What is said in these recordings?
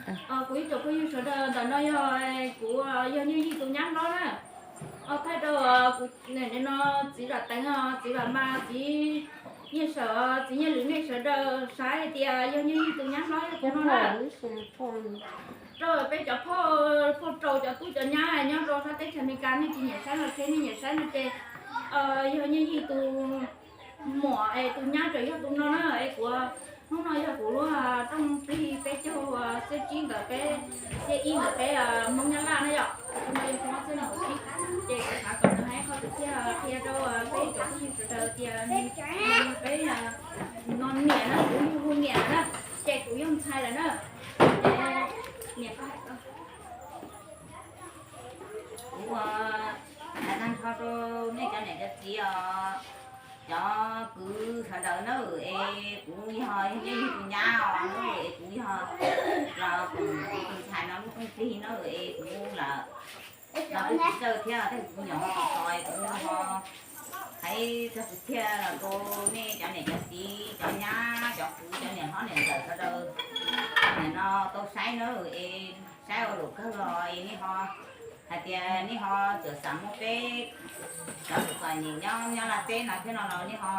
Kuv ib tsoom phooj ywg sawv daws, ntawm no yog kuv, yog Nyiaj Yig tus nyab hlob na. Thaij rau kuv no txiv Vam Teev, txiv Vam Mas, txiv Nyiaj Sawm, txiv Nyiaj Lwm, nej sawv daws saib hais tias yog Nyiaj Yig tus nyab hlob yog tus no na. Rau peb cov phauj, phauj rau cov tub cov nyab nyob rau sab teb chaws Amelikas, nej tsis nyiam saib los tsev, nej nyiam saib no ces yog Nyiaj Yig tus muam es tus nyab tseem yog tus no na. Es kuv, hnub no yog kuv lub rooj plig peb caug xiab tsib ntawm peb, xiab ib ntawm peb Hmoob Nyab Laj na yom. Hnub no yog xyoo ob txhiab nees nkaum tsib, ces kuv xav kom nws hais qhov kwv txhiaj qhia rau peb cov phooj ywg sawv daws tias peb no niam na, kuv yug hu niam na, ces kuv yog ntxhais lawm na. Ces niam, kuv hais tag nrho rau nej cov niam cov txiv os, cov kwv sawv daws na, es kuv yog Nyiaj Yig tus nyab os na, es kuv yog los koom kuv tus ntxhais no lub rooj plig na, es kuv los kuv tsis txawj thiab, tej kuv nyuam qhuav tos tos es kuv ho hais txog kwv txhiaj los rau nej cov niam cov txiv, cov nyab cov kwv, cov niam hlob niam ntxawm sawv daws, nim no tau saib na, es saib ua zaum kawg los es nej ho hais tias nej ho txawm xav muab peb cov txom nyem nyob Nyab Laj teb no thiab no los nej ho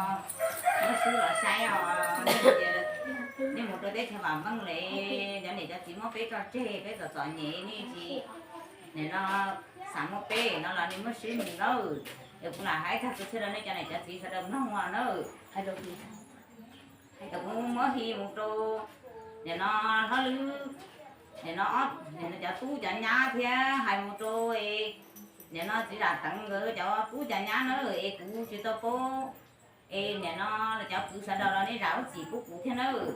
muab swb los saib os. Nej mus rau teb chaws vam meej lawm, cov niam cov txiv muab peb tso tseg, peb txom txom nyem nej tsis, nim no xav muab peb no los nej muab swb mus nawb. Es kuv lam hais txog kwv txhiaj rau nej cov niam cov txiv sawv daws mloog os nawb. Es kuv muab hi mus rau nim no hlob Lwm, nim no cov tub cov nyab thiab hais mus rau nim no txiv Vam Teev nkawd cov tub cov nyab na, es kuv tsis tau paub. Es nim no cov kwv sawv daws los nej zam lub txim pub kuv thiab nawb.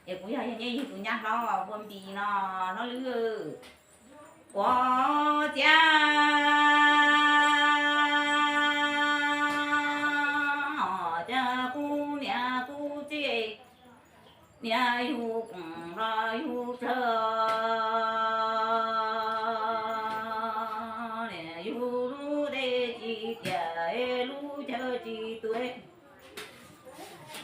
Es kuv yog Nyiaj Yig tus nyab hlob Npua Npis no, hlob Lwm. Ua ciav, cas kuv niam kuv txiv, niam yug koom los yug tsawg, niam yug lub teb tsis tiam, lub chaw tsis tu.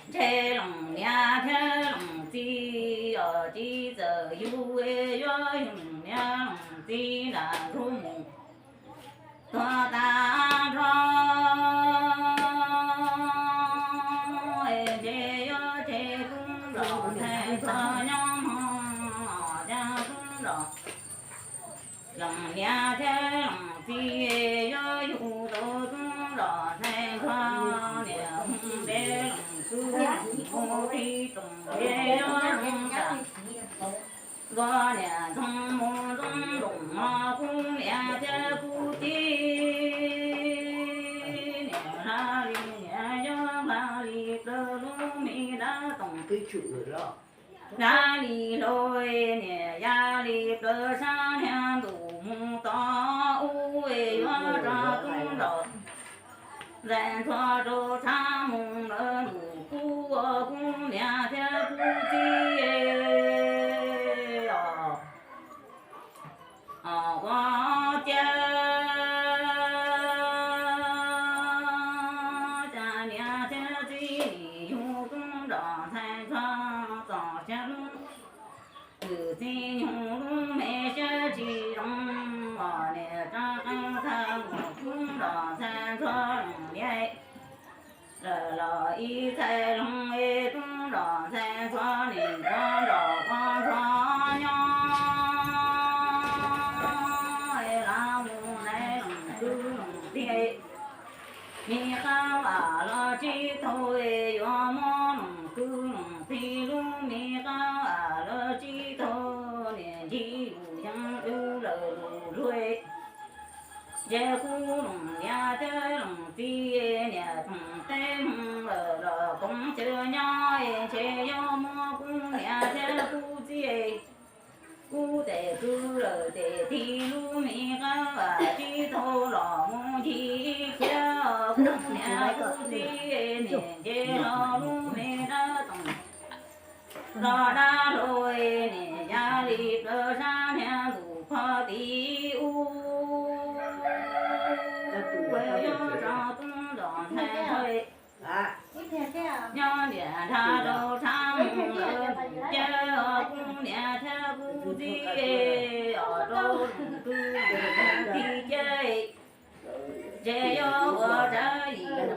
Ntshe leej niam thiab leej txiv os, tsis txawj yug, yuav yug niam leej txiv nram ntuj mus tuag tag nrho. Ntshe yuav tseg tub nrog ntxhais txog nyob hmo, cas tub nrog leej niam thiab leej txiv yuav yug tau tub nrog ntxhais txog, niam hu ntev leej tub hu qhib rooj ntev yuav zoo tam ntua, niam ntxoov mus ntxoov nroos hmo, kuv niam thiab kuv txiv niam hla li, niam yuav hla li plaws lub me dab toog. Hla li hlo, niam ya li plaws sab niag ntuj mus tod ub, yuav tso tub nrog ntxhais txog rau tshab mus lawm ntuj kub, ua kuv niam thiab kuv txiv os. Ua ciav, cas niam thiab txiv nim yug tub nrog ntxhais txog txom siab lub, yus txiv yug lub me siab tsis zoo, os niam rov qab txhawj mus tub nrog ntxhais txog leej niam lawm los ib txhais loog es tub nrog ntxhais txog nim nrog nrog ua nrog nyob es lav mus naiv leej twg leej tiag. Me qab vam los tsis tau es yuav muab leej twg leej tiag lub me qab vam los tsis tau, niam ncig lus yeeb lub lawm lus luag. Ntshe kuv leej niam thiab leej txiv niam thoom teb hmoov lawm los koom chaw nyob es ntshe yuav muab kuv niam thiab kuv txiv, kuv tes kwv lawm tes tig lub me qab vam tsis tau los mus ncig khiav, kuv niam kuv txiv niam nce hlo lub me dab toog. Los dab hlau niam ya li plaws sab niag ntuj qhov tid ub, yuav tso tub nrog ntxhais txog. Nyob niam nrhab rau tshab mus lawm, ces kuv niam thiab kuv txiv os rau kwv tij ces, ces yuav ua raws yim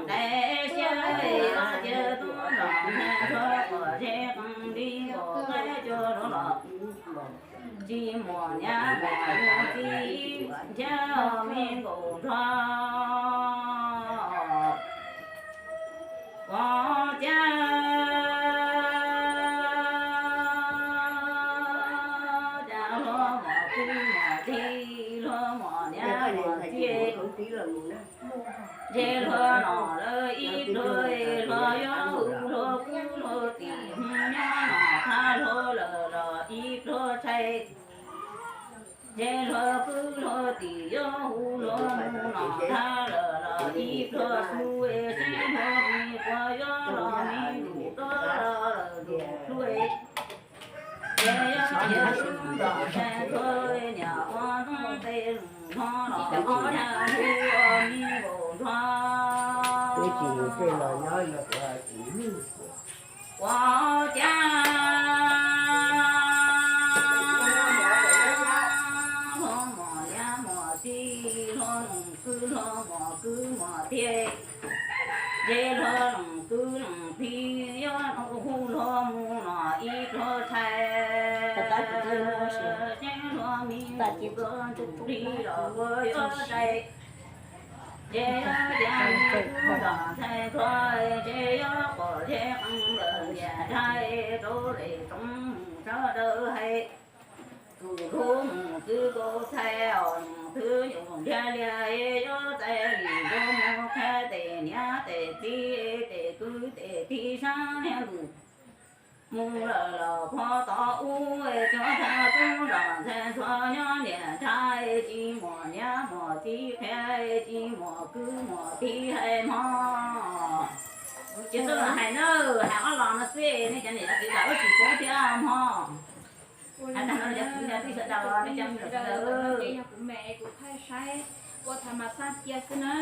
daim siab os, ces tub nrog ntshe txhua kom zeb qees li nkaus qaib cua rau los. Tsis muaj nyab muaj txiv thiab me nkaus nrho. Ua cas, cas hluas muaj kwv muaj tij, hluas muaj nyab muaj txiv, ntshe hluas no lawm ib pluag, hluas yuav hu hluas kwv hluas tij, nyob no thab hluas lawm los ib pluag tshais. Ces hluas kwv hluas tij yuav hu hluas mus no thab lawm los ib pluag su, seb hluas tij puas yuav los me ntsis tuaj lawm tus hlub. Ces yog cia tub nrog ntshai txhua, niam ua ntxoov tes lus no los ua dag hu ua me nkaus nrho. Ua cas hluas muaj nyab muaj txiv, hluas muaj kwv hluas muaj kwv muaj tij, ces hluas leej kwv leej tij yuav hu hluas mus no ib pluag tshais. Ces hluas me ntsuj plig los ua yuav tshais. Ces yog tias me tub nrog ntshai txhua, ces yuav pom zeb qees lawm niam nrhab rau lem tsoom sawv daws hais. Tus hlub mus twb kaus txhais os, mus twb nyuam ntiag lias, yuav txais li zoo mus qhia tes niam tes txiv tes kwv tes tij sab niag lus. Mus lawm los phov tod ub, cov thab tub nrog ntshai txhua nyob niam nrhab, tsis muaj nyab muaj txiv qhia, tsis muaj kwv muaj tij hais mog. Ces txawm hais na, hais ob los no xwb, nej cov niam cov txiv zam lub tsis poob thiab mog. Hais tag no cov kwv cov tij sawv daws, nej cov me nyuam sawv daws, kuv me kuv thaij saib ua tha mas xaj cia xwb na.